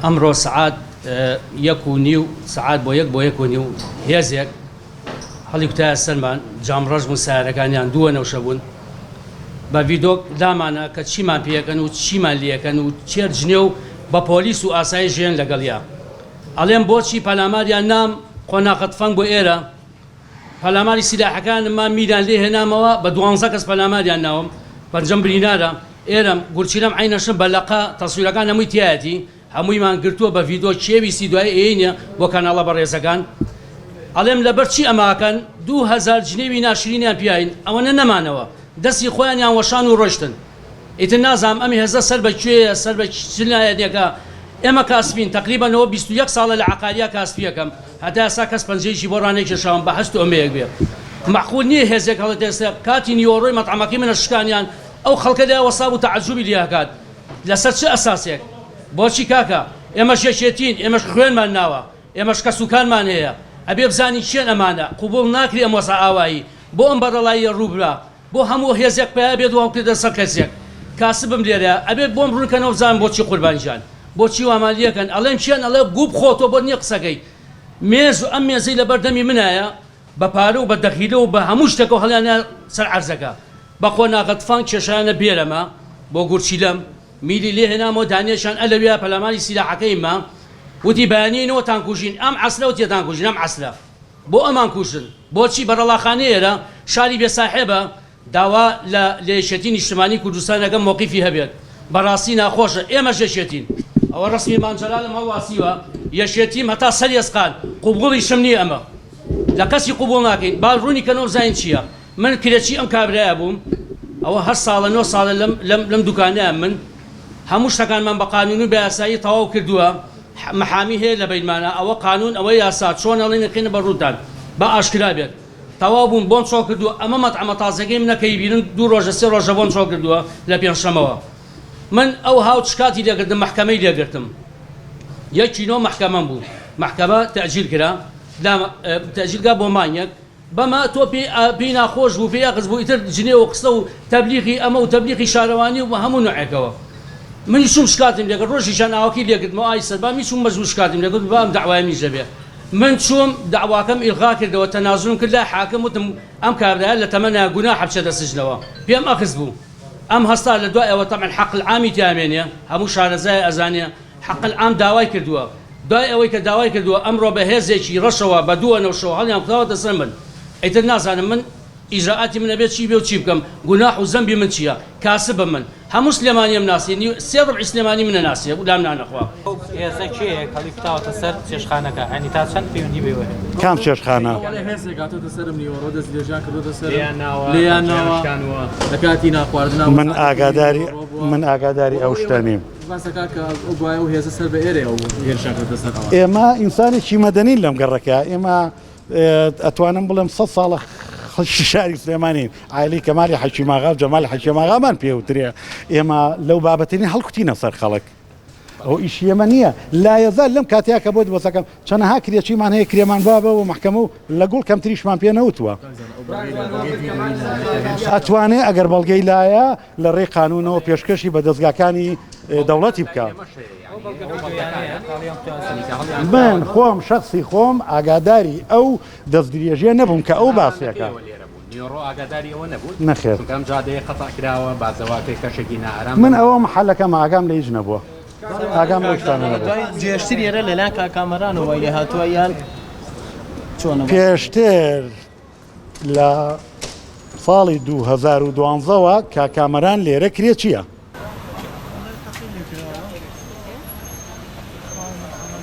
ئەمڕۆ سەعات یەک و نیو سەعات بۆ یەک بۆ یەک و نیو هێزێک هەڵیکوتایە سەرمان، جامڕەش بوون سەیارەکانیان دووە نەوشە بوون، بە ڤیدۆک لامانە کە چیمان پێکەن و چیمان لێکەن و چێر جنێو بە پۆلیس و ئاسایش ژێن لەگەڵیا. ئەڵێم بۆچی پەلاماریان نام قۆناغە تفەنگ بۆ ئێرە پەلاماری سیلاحەکانم ما میریان لێ هێنامەوە بە دوانزە کەس پەلاماریان ناوم پەنجەم برینارە ئێرەم گورچیلەم عەینەشم بە لەقە تەسویرەکان هەمووی تیایەتی هەموویمان گرتووە بە ڤیدۆ کێ ویستی دوای ئێینە بۆ کەناڵە بەڕێزەکان ئەڵێم لەبەر چی ئەماکەن 2000 جنێوی ناشرینیان پیاین ئەوەنە نەمانەوە دەستی خۆیانیان وەشان و ڕۆشتن ئیتر نازانم ئەم هێزە سەر بە کوێیە سەر بە چ لایەنێکە ئێمە کاسپین تەقریبەن ئەوە 21 ساڵە لە عەقاریا کاسپیەکەم هەتا ئێستا کەس پەنجەیەکی بۆ ڕانەکێشاوم بە هەست و ئەمەیەک بێ مەعقول نییە هێزێک هەڵێتێسە کاتی نیوەڕۆی مەتعەمەکەی منە شکانیان ئەو خەڵکە لێ وەستا بوو تەعەجوبی لێ ئەکات لەسەر چ ئەساسێک بۆچی کاکە ئێمەش یەکێتین ئێمەش خوێنمان ناوە ئێمەش کەسوکارمان هەیە ئەبێ بزانین کێن ئەمانە قبوڵ ناکرێ ئەم وەزعە ئاوایی بۆ ئەم بەڕەڵاییە ڕووبرا بۆ هەموو هێزێک پەیا بێت و هەڵکردە سەر کەسێک کاسبم لێرەیە ئەبێت بۆم ڕوون کەنەوە بزانم بۆچی قوربان گیان بۆچی وامان لێکەن ئەڵێم کێن ئەڵێ گوو بخۆ تۆ بۆت نیە قسەکەی مێز و ئەم مێزەی لەبەر دەمی منایە بە پارە و بە دەخیلە و بە هەموو شتێکەوە هەڵیانە سەر عەرزەکە بە قۆناغە تفەنگ کێشایانە بێرەمە بۆ گورچیلەم میلی لێ هێنامەوە دانیشان ئەلەویا پەلاماری سیلاحەکەی ما وتی بەیانی نەوە تانکوژین ئەم عەسرە وتی تانکوژین ئەم عەسرە بۆ ئەمان کوژن بۆچی بەرەڵاخانەی ئێرە شاری بێ ساحێبە داوا لە لە یەکێتی نیشتمانی کوردستان ئەکەم مۆقیفی هەبێت بەڕاستی ناخۆشە ئێمەش یەکێتین ئەوە ڕەسمی مام جەلالم هەڵواسیوە یەکێتیم هەتا سەر ئێسقان قبوڵیشم نییە ئەمە لە کەسی قبوڵ ناکەین با ڕوونی کەنەوە بزانین چییە من کرێچی ئەم کابرایە بووم ئەوە هەشت ساڵە نۆ ساڵە لەم لەم لەم دوکانەیە من هەموو شتەکانمان بە قانون و بە یاسایی تەواو کردووە محامی هەیە لە بەینمانا ئەوە قانون ئەوە یاسا چۆن ئەڵێن ئەخەینە بەر ڕووتان با ئاشکرا بێت تەواو بووم بۆم چۆڵ کردووە ئەمە مەتعەمە تازەکەی منە کە ئیبینن دوو ڕۆژە سێ ڕۆژە بۆم چۆڵ کردووە لە پێنجشەمەوە من ئەو هاو شکاتی لێکردم مەحکەمەی لێگرتم یەکی نۆ مەحکەمەم بوو مەحکەمە تەئجیل کرا تەئجیل کرا بۆ مانگێک بەمە تۆ پێی پێی ناخۆش بوو پێی ئەخز بوو ئیتر جنێو و قسە و تەبلیغی ئەمە و تەبلیغی شارەوانی و بە هەموو نوعێکەوە منیش چووم شکاتم لێکرد ڕۆژیشیان ئاوەکەی لێکردمەوە ئای سەربا منیش چووم مەجبوور شکاتم لێکرد با ئەم دەعوایە منیش دەبێ من چووم دەعواکەم ئیلغا کردەوە تەنازولم کرد لای حاکم وتم ئەم کابرایە لە تەمەنا گوناحە بچێتە سجنەوە پێم ئەخز بوو ئەم هەستا لە دوای ئەوە تەبعەن حەق العامی تیا مێنێ هەموو شارەزایە ئەزانێ حق العام داوای کردووە دوای ئەوەی کە داوای کردووە ئەمڕۆ بە هێزێکی ڕەشەوە بە دووە نەوشەوە هەڵیان کوتاوەتە سەر من ئیتر نازانم من ئیجرائاتی من ئەبێ چی بێ و چی بکەم گوناح و زەمبی من چیە کاسبم من هەموو سلێمانیم ناسی نیو سێ ڕبعی سلێمانی منە ناسیە لام نانەخوا. ئەو هێزە کێیە کە هەڵی کوتاوەتە سەر چێشتخانەکە یانی تا چەند پەیوەندی بەوە هەیە؟ کام چێشتخانە؟ ئەڵێ هێزێک هاتۆتە سەرم نیوەڕۆ دەست درێژیان کردۆتە سەرم لێیان ناوە لێیان پەنجەیان ناوە شکانووە. لە کاتی نانخواردنا من ئاگاداری من ئاگاداری ئەو شتە نیم. ئێمە ئینسانێکی مەدەنین لەم گەڕەکە، ئێمە ئەتوانم بڵێم سەد ساڵە خەڵکی شاری سلێمانین، عایلەی کەمالی حەکیماغا و جەمالی حەکیماغامان پێ وترێ، ئێمە لەو بابەتەی هەڵکوتینە سەر خەڵک. ئەو ئیشی ئێمە نییە. لایەزال لەم کاتەیە کە بۆت بەسەکەم چەنەها کرێچیمان هەیە کرێمان بابە بۆ مەحکەمە و لە گوڵ کەمتریشمان پێ نەوتووە. ئەتوانێ ئەگەر بەڵگەی لایە لە ڕێی قانوونەوە پێشکەشی بە دەزگاکانی دەوڵەتی بکا. من خۆم شەخسی خۆم ئاگاداری ئەو دەستدرێژیە نەبووم کە ئەو باسیەکە. نەخێر. من ئەوە محەلەکەم ئاگام لە هیچ نەبووە. ئاگام لەو شتانە نەبوو. پێشتر ئێرە لەلایەن کاک کامەرانەوە وای لێهاتووە یان چۆنە؟ پێشتر لە ساڵی 2012 وە کاک کامەران لێرە کرێچییە.